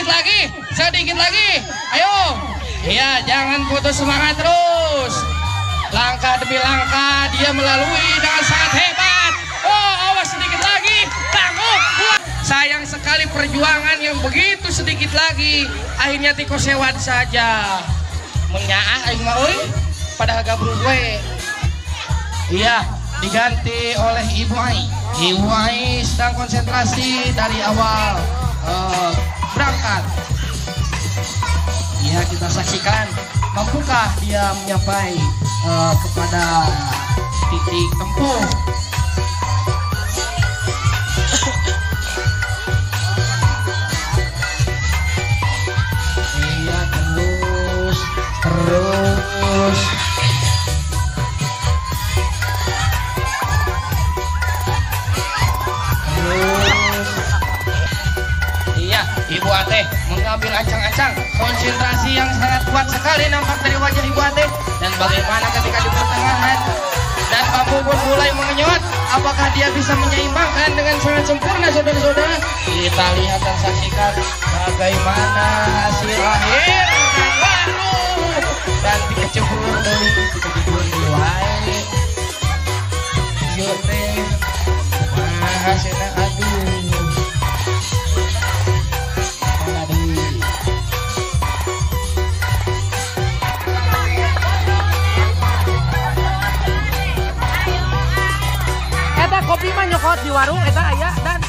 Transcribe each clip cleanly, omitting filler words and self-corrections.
Sedikit lagi, sedikit lagi. Ayo. Iya, jangan putus semangat terus. Langkah demi langkah dia melalui dengan sangat hebat. Oh, awas sedikit lagi. Tangguh. Sayang sekali perjuangan yang begitu sedikit lagi. Akhirnya tiko sewat saja. Menyaah aing mah euy. Padahal gabrug we. Iya, diganti oleh Ibu Ai. Ibu Ai sedang konsentrasi dari awal berangkat. Iya, kita saksikan mampukah dia menyapai kepada titik tempuh. Iya, terus terus. Terus. Iya, Ibu Ate mengambil ancang-ancang, konsentrasi yang sangat kuat sekali nampak dari wajah Ibu Ate. Dan bagaimana ketika di pertengahan dan bambu pun mulai mengenyot, apakah dia bisa menyeimbangkan dengan sangat sempurna, saudara-saudara? Kita lihat dan saksikan bagaimana hasil akhir. Dan dan dikecebur deui, dikecebur deui wae. Ieu teh kumaha hasilna, aduh. Eta kopi mah nyokot di warung eta aya dan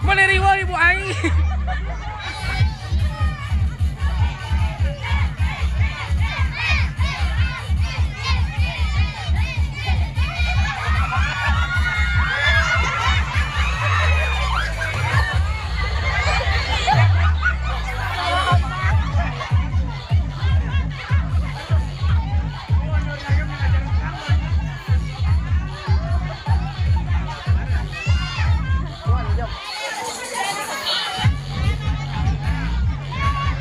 menerima Ibu Ai.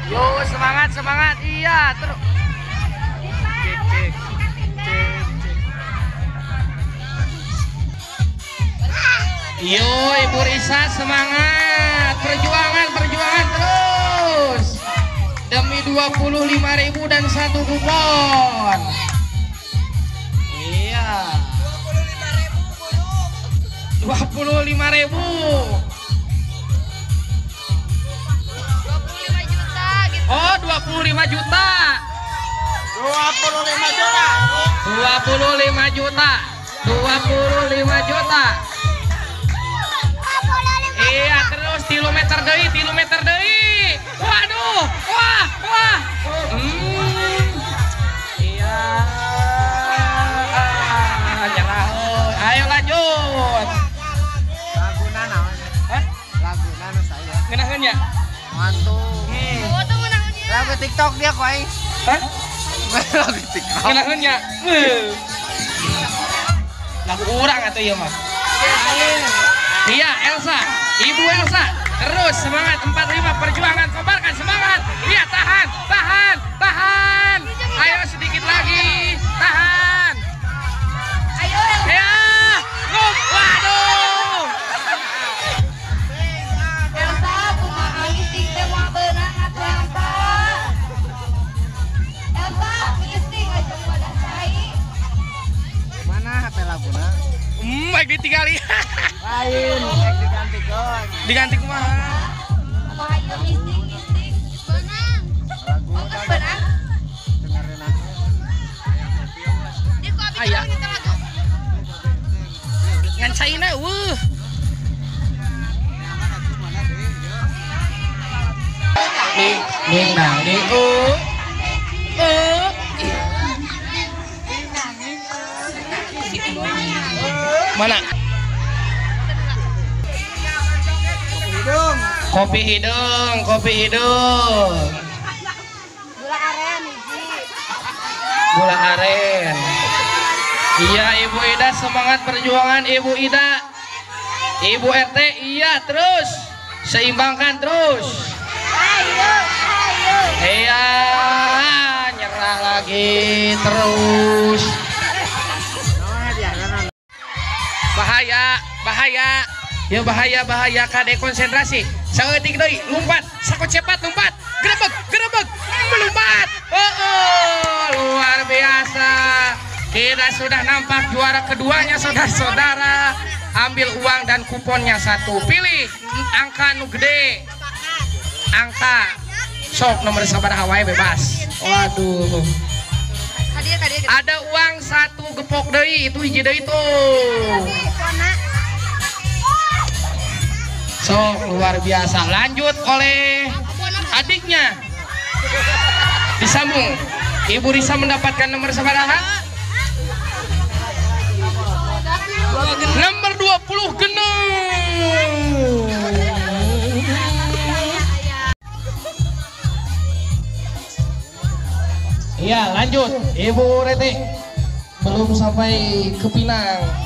Yo, semangat, semangat. Iya, terus. Cek, cek. Cek, cek. Yo, Ibu Risa semangat. Perjuangan, perjuangan terus. Demi 25.000 dan 1 kupon. Iya. 25.000. Oh, 25 juta. 25 juta. 25 juta. 25 juta. Iya, terus 3 meter deui, 3 meter deui. Waduh, wah, wah. Iya. Nyerah. Ayo lanjut. Laguna naon? Hah? Laguna nu saya. Ngeunaheun nya? Mantu. Lagu TikTok dia kok aing. Hah? Lagu TikTok. Ngeunaheun nya. Lagu urang atuh ieu mah. Iya, Elsa. Ibu Elsa. Terus semangat 45 perjuangan, kobarkan semangat. Iya, tahan, tahan, tahan. Ayo sedikit lagi. Tahan. Ayo Elsa. Ya. Waduh. Elsa, kumaha ngising teh moal beunang atuh Elsa. Elsa, ngising aja pada cai. Mana HP laguna? Baik ditinggali. Lain, rek digantikeun. Diganti kumaha? Kumaha aya. Ngan caina eueuh. Ning ning nang ning Mana? Kopi hidung, kopi hidung. Gula aren hiji. Gula aren. Iya Ibu Ida, semangat perjuangan Ibu Ida. Ibu RT, iya terus. Seimbangkan terus. Ayo, ayo. Iya, nyerah lagi terus. Bahaya, bahaya. Ya bahaya, bahaya, kade konsentrasi. Saeutik deui, lompat, sako cepat lompat. Grebeg, grebeg, melompat. Oh, luar biasa. Kita sudah nampak juara keduanya saudara-saudara. Ambil uang dan kuponnya satu. Pilih angka nu gede. Angka sok nomor sabaraha wae bebas. Waduh. Ada uang satu gepok deui, itu hiji deui tuh. Sok luar biasa. Lanjut oleh adiknya. Disambung. Ibu Risa mendapatkan nomor sabaraha? Nomor 20 genep. Iya, lanjut. Ibu Rete belum sampai ke Pinang.